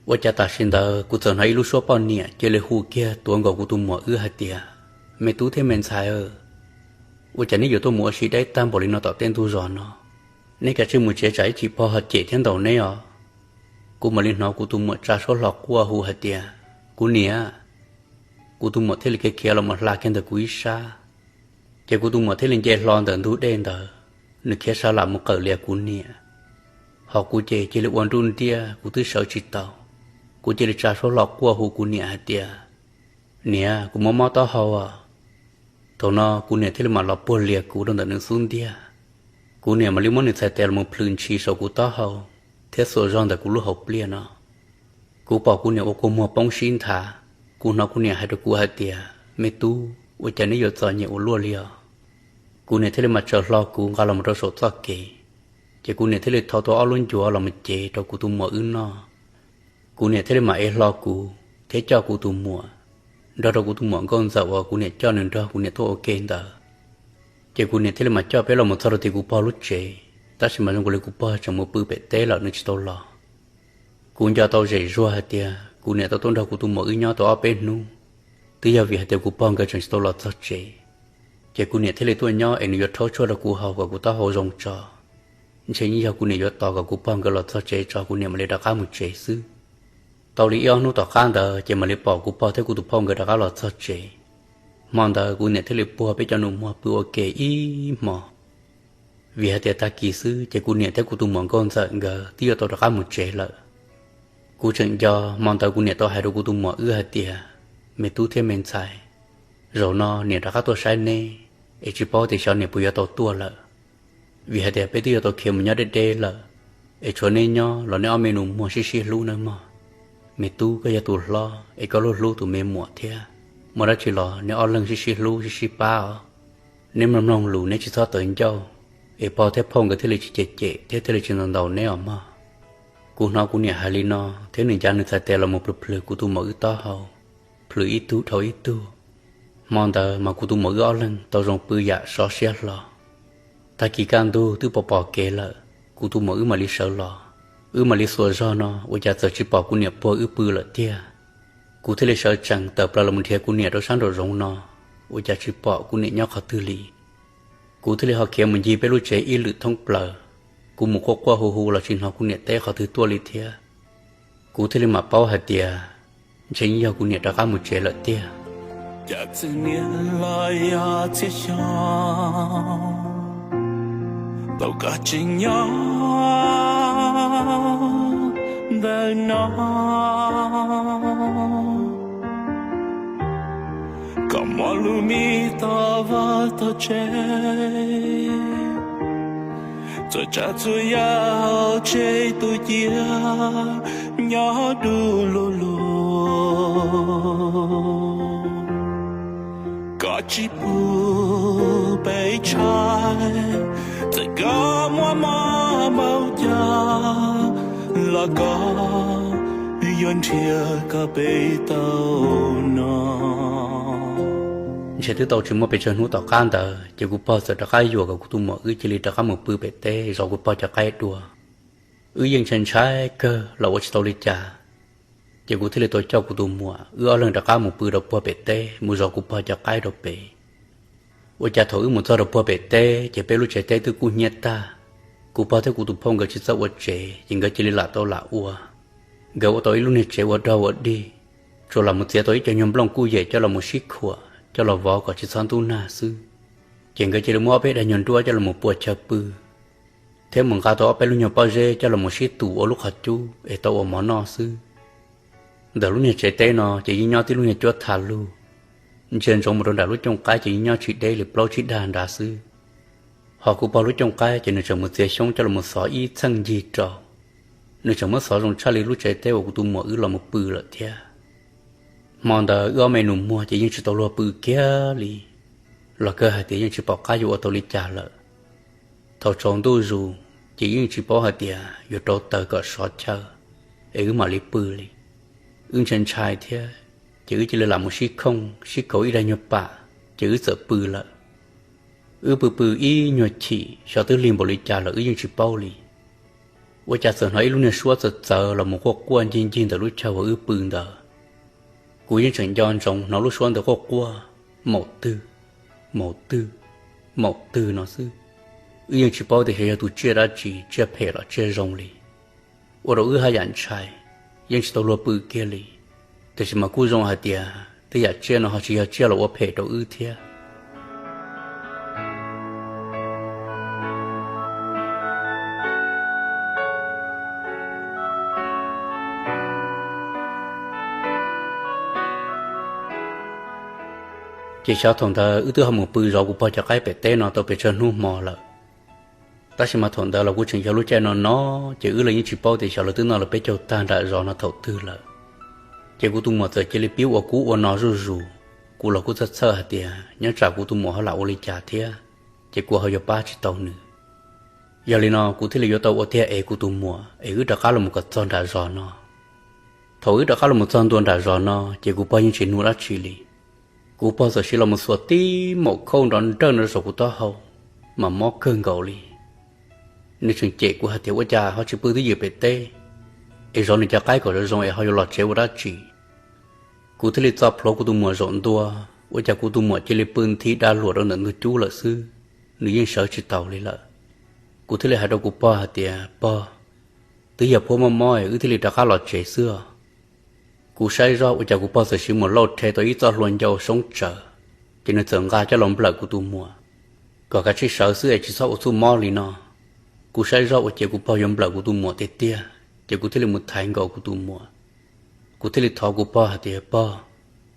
Ua cas tam sim ntawd kuv txawm hnov ib lub suab poj niam cia li hu kiag tuav nkaus kuv tus muam wb hais tias, me tub thiab me ntxhais, ua cas neb yuav tuaj mus ua si deb tag npaum li no tom tej ntug zos no? Neb kav tsij mus tsev tsam ib chim pog ho cem thiab ntaus neb os. Kuv mam li hnov kuv tus muam tsa suab hlo quaj hu hais tias, kuv niam. Kuv tus muam thiaj li khiav khiav los mus hla kiag ntawm kuv ib sab. Ces kuv tus muam thiaj li nce hlo ntawm ntug dej ntawd, nws khiav sa lam mus qawm lias kuv niam. Ho kuv ces cia li ua nruj nriaj kuv twb sawv tsis tau. Kuv cia li tsa suab hlo quaj hu kuv niam hais tias, niam, kuv mob mob taub hau os. Thaum no kuv niam thiaj li mam los puag lias kuv rau ntawm nws xub ntiag. Kuv niam mam li muab nws txhais tes los mus plhws ntshis saum kuv taub hau thiab xuas zog ntawm kuv lub hauv pliaj no. Kuv pom kuv niam ua kua muag poob sib nthav, kuv hnov kuv niam hais rau kuv hais tias, me tub, ua cas neb yuav txom nyem ua luaj li os? Kuv niam thiaj li mam tsaws hlo kuv nqa los mus rau saum txoj kev. Ces kuv niam thiaj li thau tau ob lub ncuav los mus cev rau kuv tus muam wb noj. Kuv niam thiaj li mam ev hlo kuv thiab coj kuv tus muam nrog rau kuv tus muam nkauj ntxawm uas kuv niam coj nws nrog kuv niam tuaj ua ke ntawd. Ces kuv niam thiaj li mam coj peb los mus txog rau tim kuv pog lub tsev. Tab sis mas zoo nkaus li kuv pog tseem mus pw pem teb lawm, nws tsis tau los. Kuv nco tau zem zuag hais tias kuv niam tau tuaj nrog kuv tus muam wb nyob tau ob peb hnub, twb yog vim hais tias kuv pog nkawd tseem tsis tau los txog tsev. Ces kuv niam thiaj li tuaj nyob es nws yuav rhaub tshuaj rau kuv haus kom kuv taub hau zoo tso. Ntshe yeej yog kuv niam yuav tos kom kuv pog nkawd los txog tsev tso kuv niam mam li rov qab mus tsev xwb. Tau li ib ob hnub tom qab ntawd ces mam li pom kuv pog thiab kuv tus phauj nkawd rov qab los txog tsev. Hmo ntawd kuv niam thiaj li puag peb cov nus muag pw ua ke ib hmo, vim hais tias tag kis xwb ces kuv niam thiab kuv tus muam nkauj ntxawm nkawd twb yuav tau rov qab mus tsev lawm. Kuv tseem nco hmo ntawd kuv niam tau hais rau kuv tus muam wb hais tias, me tub thiab me ntxhais, zaum no niam rov qab tuaj saib neb, es tsis paub tias xyov niam puas yuav tau tuaj lawm. Vim hais tias peb twb yuav tau khiav mus nyob deb deb lawm, es tshuav neb nyob los neb ob me nus muag sib sib hlub nawb mog. Me tub, koj yog tus hlob es koj hlub hlub tus me muam thiab, muaj dab tsi los neb ob leeg sib sib hlub sib sib pab os. Neb mloog mloog lus neb tsis txhob tawv ncauj, es pog thiab phauj nkawd thiaj li tsis cem cem thiab thiaj li tsis ntaus ntaus neb os mog. Kuv hnov kuv niam hais li no thiab nws ncav nws txhais tes los mus plhws plhws kuv tus muam wb taub hau, plhws ib tug dhau ib tug. Hmo ntawd mas kuv tus muam wb ob leeg tau zoo pw yam sov siab hlo. Tag kis kaj ntug twb pom pom kev lawm, kuv tus muam wb mam li sawv los. Wb mam li xuas zog no ua cas txawm tsis pom kuv niam puag wb pw lawm tiag. Kuv thiaj li sawv tsees tawm plaws los mus nrhiav kuv niam rau sab nraum zoov no, ua cas tsis pom kuv niam nyob qhov twg li. Kuv thiaj li ho khiav mus ncig peb lub tsev ib lwm thoob plaws. Kuv mus quaj quaj hu hu los tsis hnov kuv niam teb qhov twg tuaj li thiab. Kuv thiaj li mam paub hais tias ntshe yeej yog kuv niam rov qab mus tsev lawm tiag. Cas txij niaj los yog txhia xyoo, tau koj tseem nyob ntawm no, kom muaj lub me toj vaj toj tsev, txhua tsav txhua yam hauv tsev tu cia nyob du lug lug. Koj tsis pub peb tshaib, txawm koj muaj mob npaum cas los koj yuav nrhiav kom peb tau no. Ntshe twb tau tsis muaj pes tsawg hnub tom qab ntawd ces kuv pog txawm rov qab yuam kom kuv tus muam wb cia li rov qab mus pw pem teb zov kuv pog cov qaib dua. Wb yeej ntshai ntshai kawg los ua tsis tau li cas, ces kuv thiaj li tau coj kuv tus muam wb ob leeg rov qab mus pw rau puag pem teb mus zov kuv pog cov qaib rau pem. Ua cas thaum wb mus txog rau puag pem teb ces peb lub tsev teb twb kub hnyiab tag. Kuv pog thiab kuv tus phauj nkawd tsis txawj ua tsev ces nkawd cia li lam tau lam ua. Nkawd ua tau ib lub niag tsev ua dog ua dig, tsuas lam mus txiav tau ib co nyuag nplooj kuj yem coj los mus sib khuam coj los vov kom tsis txhob ntub nag xwb. Ces nkawd cia li muab ob peb daim nyuag nruab coj los mus pua chaw pw, thiab mus nqa tau ob peb lub nyuag pob zeb coj los mus sib tus ua lub qhov cub es tau ua mov noj xwb. Ntawm lub niag tsev teb no ces yeej nyob tib lub niag cuab tha lug, ntsia ntsoov mus rau nram lub cooj qaib ces yeej nyob tsis deb li plaub tsib dag nrad xwb. Ho kuv pog lub cooj qaib ces nws tseem mus txiav xyoob coj los mus xov ib txheej ncig rau. Nws tseem muab xov zoo tshaj li lub tsev teb uas kuv tus muam wb los mus pw lawm thiab. Hmo ntawd wb ob me nus muag ces yeej tsis tau luag pw kiag li, los kawg hais tias yeej tsis pom qab yuav ua tau li cas lawm. Thaum tsaus ntuj zus ces yeej tsis paub hais tias yuav rau taws kom sov chaw es wb mam li pw li. Wb ntshai ntshai thiab, ces wb cia li lam mus sib khooj sib kaus ib daig nyuag pam, ces wb txawm pw lawm. Wb pw pw ib nyuag chim xyov twb lig npaum li cas lawm wb yeej tsis paub li. Ua cas txawm hnov ib lub niag suab txawv txawv los mus quaj quaj ncig ncig ntawm lub chaw uas wb pw ntawd. Kuv yeej tseem nco ntsoov hnov lub suab ntawd quaj quaj maum twg, maum twg, maum twg no xwb. Wb yeej tsis paub tias xyov yog tus tsiaj dab tsi, tsiaj phem los tsiaj zoo li. Ua rau wb haj yam ntshai, yeej tsis tau luag pw kiag li. Tiam sis mas kuj zoo hais tias tej yam tsiaj no ho tsis yog tsiaj los ua phem rau wb thiab. Ces xyov thaum ntawd wb twb ho mus pw zov kuv pog cov qaib pem teb no tau pes tsawg hnub hmo lawm. Tab sis mas thaum ntawd los kuj tseem yog lub caij no no, ces wb los yeej tsis paub tias xyov lawv twb noj lawv peb caug tag nram zos no thaum twg lawm. Ces kuv tus muam txawm cia li pib ua kub ua no zuj zus. Kuv los kuj txhawj txhawj hais tias nyob tsam kuv tus muam ho lam ua li cas thiab, ces kuv ho yuav pab tsis tau nws. Yog li no kuv thiaj li yuav tau ua tiag ev kuv tus muam es wb rov qab los mus kom txog nram zos no. Thaum wb rov qab los mus txog ntua nram zos no ces kuv pog yeej tsis nug dab tsi li. Kuv pog txawm siv los mus xuas tib maum khauj nrov nrawj no rau saum kuv taub hau, mas mob kawg nkaus li. Nws tseem cem kuv hais tias ua cas ho tsis pw twj ywm pem teb, es zov nws cov qaib kom zoo zoo es ho yuav los tsev ua dab tsi. Kuv thiaj li txo plhuav kuv tus muam zaum ntua, ua cas kuv tus muam cia li pw nthi da luam rau ntawm ntug cub lawm xwb, nws yeej sawv tsis taus li lawm. Kuv thiaj li hais rau kuv pog hais tias, pog, twb yog phuab mob mob wb thiaj li rov qab los tsev xwb os. Kuv saib zoj ua cas kuv pog txawm siv mus lauj rhe tau ib txoj hlua ncau soob tsawv, ces nws txawm nqa coj los nplawm kuv tus muam, kom kav tsij sawv xwb es tsis txhob ua txuj mob li no. Kuv saib zoj ua cas kuv pog yuav nplawm kuv tus muam tiag tiag, ces kuv thiaj li mus thaiv nkaus kuv tus muam. Kuv thiaj li thov kuv pog hais tias, pog,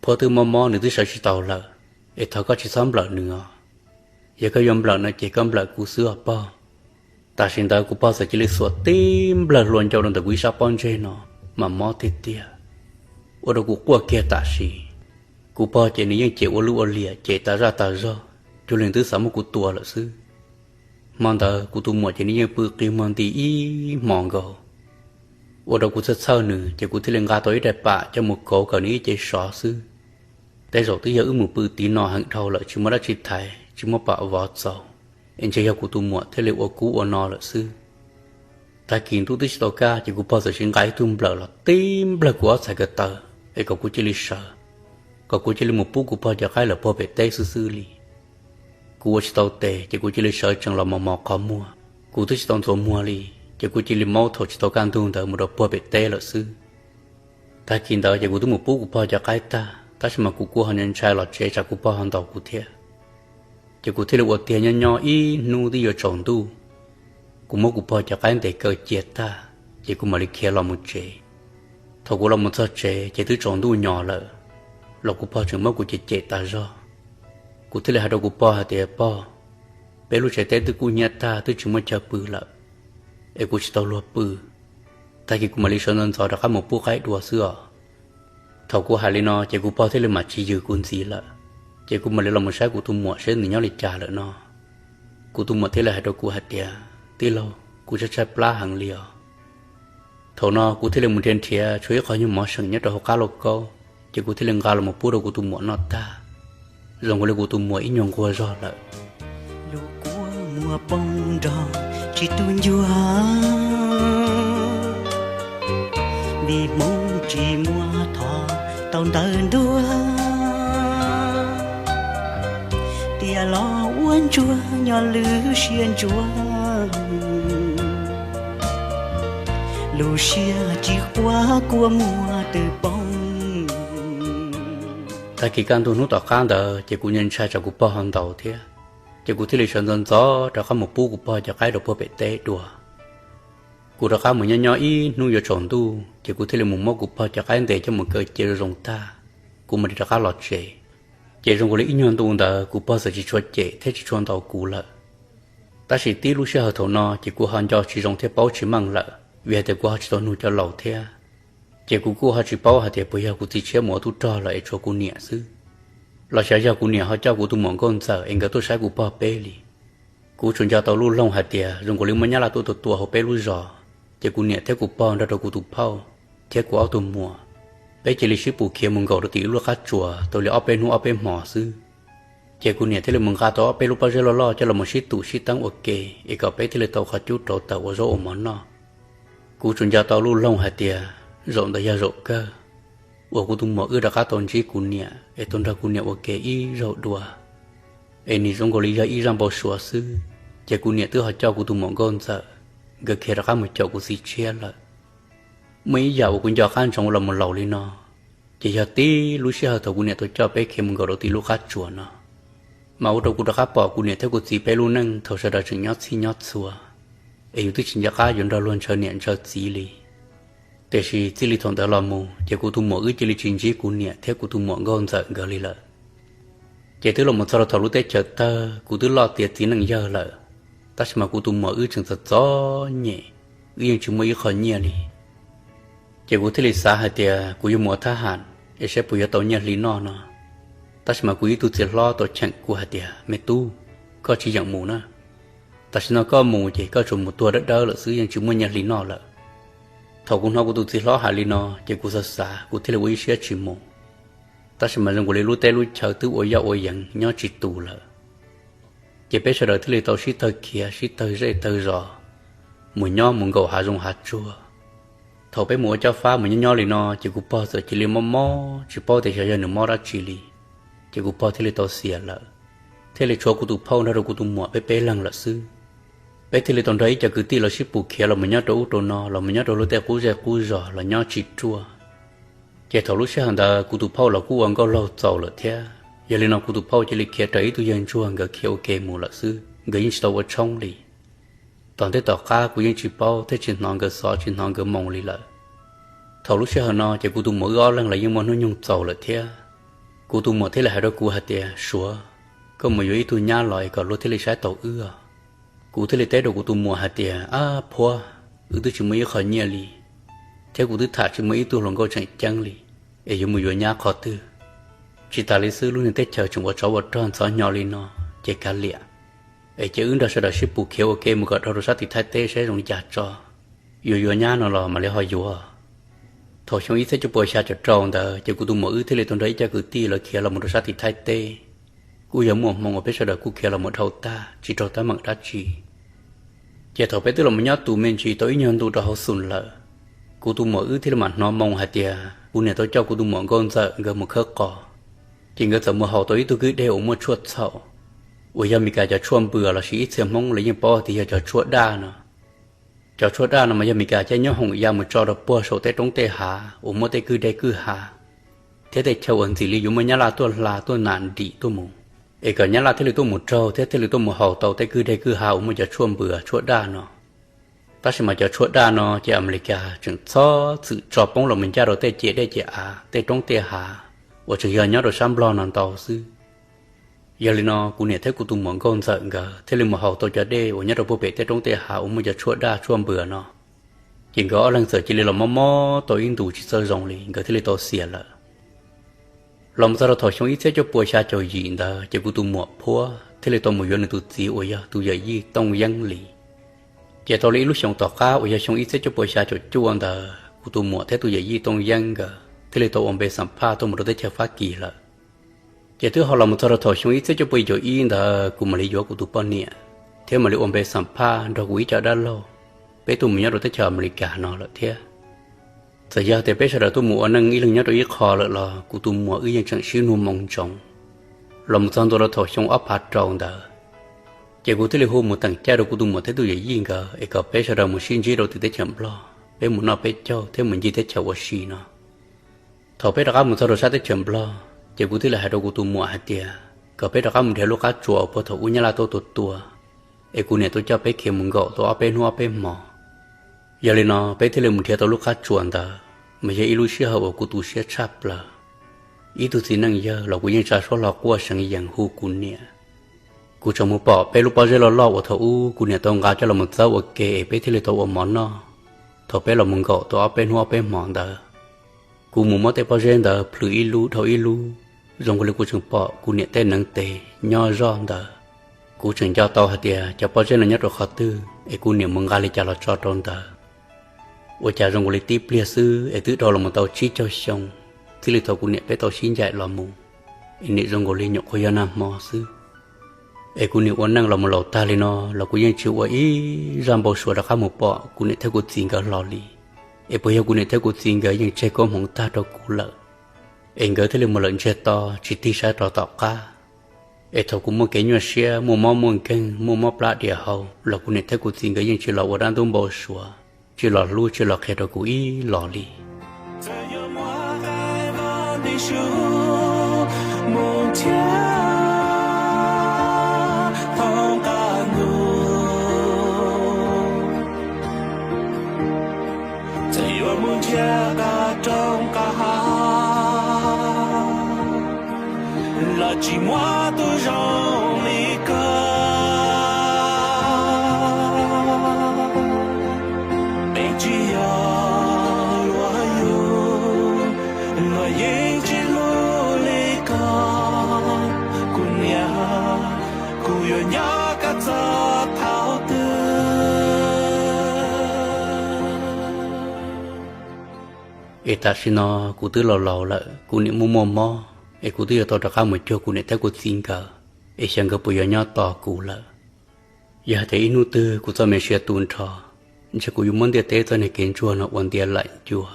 phuab twb mob mob nws twb sawv tsis taus lawm, es thov koj tsis txhob nplawm nws os. Yog koj yuav nplawm no ces koj nplawm kuv xwb os pog. Tam sim ntawd kuv pog txawm cia li xuas tib nplawg hlua ncau rau ntawm kuv ib sab pob ntseg no, mas mob tiag tiag, ua rau kuv quaj kiag tam sim. Kuv pog ces nws yeej cem ua luj ua liam, cem tas zaj tas zog, cuag li twb xav muab kuv tua lawm xwb. Hmo ntawd kuv tus muam ces nws yeej pw qi muag nti ib hmos nkaus, ua rau kuv txhawj txhawj nws, ces kuv thiaj li nqa tau ib daim pam coj mus kauv kom nws ib ce sov xwb. Tej zaum twb yog wb mus pw tiv no heev dhau lawm tsis muaj dab tsi thaiv, tsis muaj pam vov txaus, es ntshe yog kuv tus muam thiaj li ua kub ua no lawm xwb. Tag kis ntuj twb tsis tau kaj ces kuv pog txawm cia li nqa ib tug nplawm los tib nplawg kuv ob txhais ko taw, es kom kuv cia li sawv, kom kuv cia li mus pub kuv pog cov qaib lawm puag pem teb xwb xwb li. Kuv ua tsis tau tes ces kuv cia li sawv tsees los mos mos qhov muag. Kuv twb tsis tau ntxuav muag li, ces kuv cia li maub thaum tsis tau kaj ntug ntawd mus rau puag pem teb lawm xwb. Tag kis ntawd ces kuv twb mus pub kuv pog cov qaib tag, tab sis mas kuv kuj ho ntshai los tsev tsam kuv pog ho ntaus kuv thiab. Ces kuv thiaj li ua tiag nyob nyob ib hnub twb yuav tsaus ntuj, kuv muab kuv pog cov qaib ntes kaw cia tag, ces kuv mam li khiav los mus tsev. Thaum kuv los mus txog tsev ces twb tsaus ntuj nyos lawm, los kuv pog tseem muab kuv cem cem tas zog. Kuv thiaj li hais rau kuv pog hais tias, pog, peb lub tsev teb twb kub hnyiab tag twb tsis muaj chaw pw lawm, es kuv tsis tau luag pw. Tag kis kuv mam li sawv ntxov ntxov rov qab mus pub qaib dua xwb os. Thaum kuv hais li no ces kuv pog thiaj li mam tsis yws kuv ntxiv lawm, ces kuv mam li los mus saib kuv tus muam seb nws nyob li cas lawm no. Kuv tus muam thiaj li hais rau kuv hais tias, tij laug, kuv tshaib tshaib plab heev li os. Thaum no kuv thiaj li mus nrhiav nrhiav tshuav ib qho nyuag mov seem nyob rau hauv qab lauj kaub, ces kuv thiaj li nqa los mus pub rau kuv tus muam noj tag. Zoo nkaus li kuv tus muam ib nyuag nquag zog lawm. Lub kua muag poob nrog tsis tu ncua, vim hmoov tsis muaj thov tau ntawv ntuag, tiam los ua ntsuag nyob lwm siab ntsuag, lub siab tsis quav kua muag twb poob. Tag kis kaj ntug hnub tom qab ntawd ces kuv ntshai tsam kuv pog ho ntaus thiab, ces kuv thiaj li sawv ntxov ntxov rov qab mus pub kuv pog cov qaib rau puag pem teb dua. Kuv rov qab mus nyob nyob ib hnub yuav tsaus ntuj ces kuv thiaj li mus muab kuv pog cov qaib ntes coj mus kaw cia zoo zoo tag, kuv mam li rov qab los tsev. Ces zoo nkaus li ib nyuag ntu ntawd kuv pog txawm tsis tshua cem thiab tsis tshua ntaus kuv lawm. Tab sis tib lub sij hawm thaum no ces kuv ho nco tsis zoo thiab paub tsis meej lawm, vim hais tias kuv ho tsis tau nug cov laus thiab. Ces kuv kuj ho tsis paub hais tias puas yog kuv txiv tshiab mus ua tub rog lawm es tshuav kuv niam xwb, los xyov yog kuv niam ho coj kuv tus muam nkauj ntxawm es nkawd tuaj saib kuv pog peb li. Kuv tsuas nco tau lub loog hais tias zoo nkaus li muaj nyab laj tuaj tua tua hauv peb lub zos, ces kuv niam thiab kuv pog nrog rau kuv tus phauj thiab kuv ob tug muam, peb cia li sib pus khiav mus nkaum rau tim ib lub qab tsuas tau li ob peb hnub ob peb hmos xwb. Ces kuv niam thiaj li mus nqa tau ob peb lub pob zeb loj loj coj los mus sib tum sib teeb ua ke es kom peb thiaj li tau qhov cub rauv taws ua zaub ua mov noj. Kuv tsuas nco tau lub loog hais tias zaum ntawd yog zaum kawg uas kuv tus muam wb rov qab tau ntsib kuv niam es tau nrog kuv niam ua ke ib zaug dua, es nws zoo nkaus li yog ib zaj npau suav xwb. Ces kuv niam twb ho coj kuv tus muam nkauj ntxawm, nkawd khiav rov qab mus caum kuv txiv tshiab lawm. Muaj ib yam uas kuv nco qab ntsoov los mus laus li no, ces yog tib lub sij hawm thaum kuv niam tau coj peb khiav mus nkaum rau tim lub qab tsuas no, mas ua rau kuv rov qab pom kuv niam thiab kuv txiv peb lub neej thaum sawv daws tseem nyob txhij nyob txhua, es yus twb tsis nco qab yuav nrog luag ntshaw niam ntshaw txiv li. Tiam sis txij li thaum ntawd los mus ces kuv tus muam wb cia li tsis ntsib kuv niam thiab kuv tus muam nkauj ntxawm nkawd li lawm. Ces twb los mus txog rau thaum lub teb chaws tawg kuv twb loj tiav txiv neej yawg lawm, tab sis mas kuv tus muam wb tseem txom txom nyem, wb yeej tsis muaj ib qho nyiaj li. Ces kuv thiaj li xav hais tias kuv yuav mus ua thab ham es saib puas yuav tau nyiaj hli noj no. Tab sis mas kuv ib tug txiv hlob tau cheem kuv hais tias, me tub, koj tsis yeem mus na. Tam sim no koj mus ces koj tsuas mus tuag dawb dawb lawm xwb, yeej tsis muaj nyiaj hli noj lawm. Thaum kuv hnov kuv tus txiv hlob hais li no ces kuv xav xav kuv thiaj li ua ib siab tsis mus. Tab sis mas zoo nkaus li lub teb lub chaw twb ua yoj ua yees nyob tsis tus lawm. Ces peb sawv daws thiaj li tau sib tawg khiav sib tawg zej tawg zos, mus nyob mus nkaum hav zoov hav tsuag. Thaum peb mus ua cob fab mus nyob nyob li no ces kuv pog txawm cia li mob mob tsis paub tias xyov yog nws mob dab tsi li, ces kuv pog thiaj li tau xiam lawm. Thiaj li tshuav kuv tus phauj nrog rau kuv tus muam peb peb leeg lawm xwb. Peb thiaj li tau nrog ib co kwv tij los sib pus khiav los mus nyob rau ub rau no, los mus nyob rau lub tej qub zej qub zos los nyob tsis ruaj. Ces thaum lub sij hawm ntawd kuv tus phauj los kuj ua nkauj laug txaus lawm thiab, yog li no kuv tus phauj cia li khiav raws ib tug yawg ntsuag nkawd khiav ua ke mus lawm xwb, nkawd yeej tsis tau ua tshoob li. Tom ntej tom qab kuv yeej tsis paub thiab tsis hnov nkawd xov tsis hnov nkawd moo li lawm. Thaum lub sij hawm no ces kuv tus muam wb ob leeg los yeej muaj hnub nyoog txaus lawm thiab. Kuv tus muam thiaj li hais rau kuv hais tias, Suav, koj mus yuav ib tug nyab los es kom luag thiaj li saib taus wb os. Kuv thiaj li teb rau kuv tus muam hais tias, Ab phuab, wb twb tsis muaj ib qho nyiaj li, thiab kuv twb tham tsis muaj ib tug hluas nkauj tseem ceeb li, es yuav mus yuav nyab qhov twg? Tsis tas li xwb, lub niag teb chaws tseem ua tsov ua rog ntxhov hnyo li no, ces kav liam, es cia wb nrog sawv daws sib pus khiav ua ke mus kom dhau rau sab tim Thaib teb saib zoo li cas tso. Yuav yuav nyab no los mam li ho yuav. Thaum xyoo ib txhiab cuaj puas xya caum rau ntawd ces kuv tus muam wb thiaj li tau nrog ib co kwv tij lawv khiav los mus rau sab tim Thaib teb. Kuj yog muaj hmoo uas peb sawv daws kuj khiav los mus dhau tag tsis raug teeb meem dab tsi. Ces thaum peb twb los mus nyob tus me ntsis tau ib nyuag ntu rau hauv xus lawm, kuv tus muam wb thiaj li mam hnov moo hais tias kuv niam tau coj kuv tus muam nkauj ntxawm nkawd mus khawb qos. Ces nkawd txawm mus haus tau ib tug kwj deg uas muaj tshuaj txhaum, uas yog Meskas cov tshuaj npws lossis ib txhia Hmoob lawv yeej paub tias yog cov tshuaj daj no. Cov tshuaj daj no mas yog Meskas coj nyob hoom ya mus tso rau puag saum tej roob tej hav uas muaj tej kwj deg kwj ha, thiab tej chaw uas ntxim li yuav muaj nyab laj tuaj hla tuaj nam nrim tuaj mus, es kom nyab laj thiaj li tuaj mus raug thiab thiaj li tuaj mus haus tau tej kwj deg kwj ha uas muaj cov tshuaj npws tshuaj daj no. Tab sis mas cov tshuaj daj no ces Amelikas tseem txhob txwm tso poob los mus ncaj rau tej ciam dej ciam av tej roob tej hav uas tseem yog nyob rau sab Nplog no ntau xwb. Yog li no kuv niam thiab kuv tus muam nkauj ntxawm nkawd thiaj li mus haus tau cov dej uas nyob rau puag pem tej roob tej hav uas muaj cov tshuaj daj tshuaj npws no. Ces nkawd ob leeg txawm cia li los mob mob tau ib ntus tsis txawj zoo li, nkawd thiaj li tau xiam lawm. Los mus txog rau thaum xyoo ib txhiab cuaj puas xya caum yim ntawd ces kuv tus muam phuab thiaj li tau mus yuav nws tus txiv uas yog tus yawm yij Tooj Yeeb Lis. Ces tau li ib lub xyoos tom qab uas yog xyoo ib txhiab cuaj puas xya caum cuaj ntawd kuv tus muam thiab tus yawm yij Tooj Yeeb nkawd thiaj li tau ua npe xam phaj tuaj mus rau teb chaws Fab Kis lawm. Ces twb ho los mus txog rau thaum xyoo ib txhiab cuaj puas yim caum ib ntawd kuv mam li yuav kuv tus poj niam, thiab mam li ua npe xam phaj nrog kuv ib co dab laug, peb tuaj mus nyob rau teb chaws Amelikas no lawm thiab. Txawm yog tias peb sawv daws tuaj mus ua neej ib leeg nyob rau ib qho lawm los kuv tus muam wb yeej tseem sib nug moo ntsoov. Los mus txog ntua rau thaum xyoo ob phav rau ntawd, ces kuv thiaj li hu mus teem caij rau kuv tus muam thiab tus yawm yij nkawd es kom peb sawv daws mus sib ntsib rau tim teb chaws Nplog, peb mus noj peb caug thiab mus ncig teb chaws ua si no. Thaum peb rov qab mus txog rau sab teb chaws Nplog, ces kuv thiaj li hais rau kuv tus muam hais tias kom peb rov qab mus nrhiav lub qab tsuas uas puag thaum ub nyab laj tuaj tua tua, es kuv niam tuaj coj peb khiav mus nkaum tau ob peb hnub ob peb hmo. Yog li no peb thiaj li mus nrhiav tau lub qab tsuas ntawd, mas yog ib lub sij hawm uas kuv tu siab tshaj plaws. Ib tug txiv neej yawg los kuv yeej tsa suab hlo quaj seev yees hu kuv niam. Kuv tseem mus pom peb lub pob zeb loj loj uas thaum ub kuv niam tau nqa coj los mus txawb ua ke es peb thiaj li tau ua mov noj. Thaum peb los mus nkaum tau ob peb hnub ob peb hmo ntawd, kuv mus muab tej pob zeb ntawd plhws ib lub dhau ib lub, zoo nkaus li kuv tseem pom kuv niam tej neev tes nyob zoj ntawd. Kuv tseem nco tau hais tias cov pob zeb no nyob rau qhov twg es kuv niam mus nqa li cas los tso rau ntawd. Ua cas zoo nkaus li tib pliag xwb es twb dhau los mus tau tsib caug xyoo, txij li thaum kuv niam peb tau sib ncaim los mus, es nim zoo nkaus li nyuam qhuav yog nag hmo xwb. Es kuv niam ua neej los mus laus tag li no los kuv yeej tsis ua ib zaj npau suav rov qab mus pom kuv niam thiab kuv txiv nkawd hlo li. Es puas yog kuv niam thiab kuv txiv nkawd yeej tseg koob hmoov tag rau kuv lawm, es nkawd thiaj li mus lawm ntsiag to tsis tig saib rov tom qab. Es thaum kuv muaj kev nyuaj siab, muaj mob muaj nkeeg, muaj mob plab diam hau los kuv niam thiab kuv txiv nkawd yeej tsis los ua dab ntub npau suav, tsis los hlub tsis los qhia rau kuv ib los li. Txawm yuav mus nrhiav nqa roob nqa hav los tsis muaj tus zoo li koj. Peb tsis yog luag yug, luag yeej tsis hlub li koj. Kuv niam, kuv yuav nyob koj txog thaum twg? Es tam sim no kuv twb laus laus lawm, kuv niam muaj muaj mob, es kuv twb yuav tau rov qab mus cuag kuv niam thiab kuv txiv nkawd, es xyov nkawd puas yuav nyob tos kuv lawm. Yog hais tias ib hnub twg kuv txoj me siav tu nrho, ntshe kuv yuav muab ntiaj teb txoj niag kev ntsuag no ua ntiav laim ncua,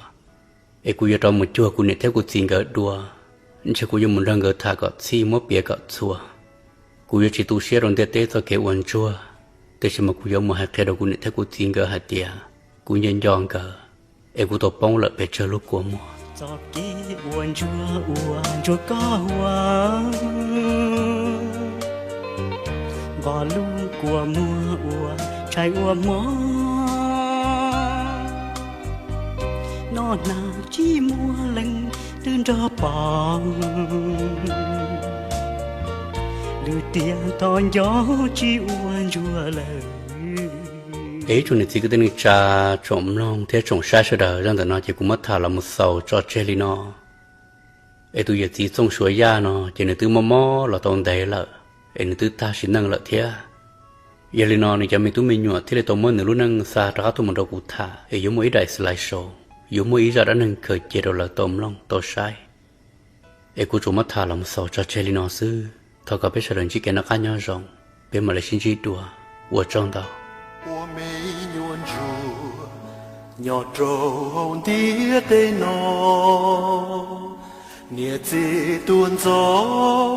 es kuv yuav rov mus cuag kuv niam thiab kuv txiv nkawd dua. Ntshe kuv yuav mus nrog nkawd tham kom txhij muab piav kom txhua. Kuv yuav tsis tu siab rau ntiaj teb txoj kev ua ntsuag, tiam sis mas kuv yuav mus hais qhia rau kuv niam thiab kuv txiv nkawd hais tias kuv nco nco nkawd, es kuv tau poob lawm pes tsawg lub kua muag. Txoj kev ua ntsuag ua ntsuag koj ua, nqos lub kua muag ua tshais ua hmo. Noj hnav tsis muaj leej twg nrog pom, lwm tiam thov nco tsis ua ntsuag lawm. Es ib tsoom niam txiv kwv tij neej tsa, tsoom mloog thiab tsoom saib sawv daws, zaj ntawm no ces kuv muab tham los mus xaus tso tseg li no. Es tus yawm txiv Txooj Suav Yaj no ces nws twb mob mob los tau ntev lawm, es nws twb tag sim neej lawm thiab. Yog li no nws cov me tub me nyuam thiaj li tau muab nws lub neej xa rov qab tuaj mus rau kuv tham, es yuav muaj ib daim slide show, yuav muaj ib zaj dab neeg khaws cia rau lawv tau mloog tau saib. Es kuv tsuas muab tham los mus xaus tso tseg li no xwb, thov kom peb sawv daws ntsib kev noj qab nyob zoo, peb mam li sib ntsib dua. Ua tsaug ntau. Ua me nyuam ntsuag nyob rau hauv ntiaj teb no, niam txiv tuaj ntxov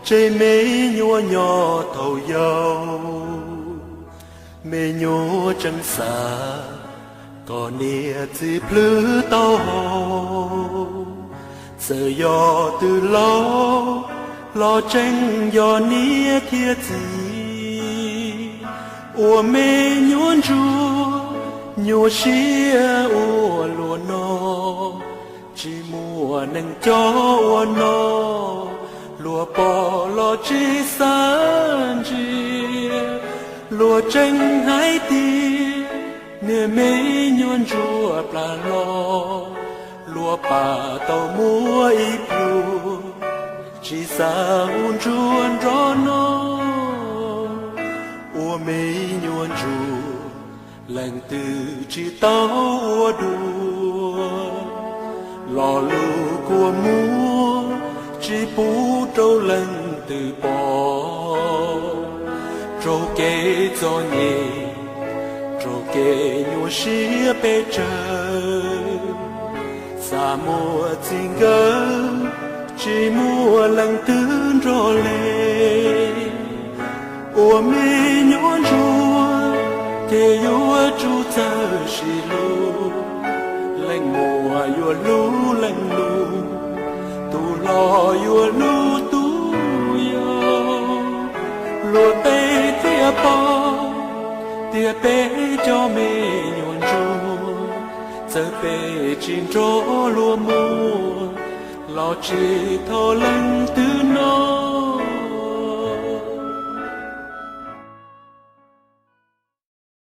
tseg me nyuam nyob thaum yau. Me nyuam tseem xav kom niam txiv plhws taub hau, txawm yog twg laus los tseem yog niam thiab txiv. Ua me nyuam ntsuag nyuam siab ua luaj no, tsis muaj neeg coj ua no, luag pom los tsis xav ntsia. Luag tseem hais tias niag me nyuam ntsuag plam los, luag pam tau muab ib pluag, tsis xav hu ntsuag nrog no. Ua me nyuam ntsuag leej twg tsis tau ua dua, lo lus kua muag tsis pub rau leej twg pom. Raug kev txom nyem, raug kev nyuaj siab pes tsawg, xa muaj txij nkawm tsis muaj leej twg nrog le. Ua me nyuam ntsuag ces yuav tsum txawj sib hlub, leej muam yuav hlub leej nus, tus hlob yuav hlub tus yau. Luag tej thiaj paub tias peb cov me nyuam ntsuag, txawm peb tsis nrog luag muaj los tsis tau leej twg no.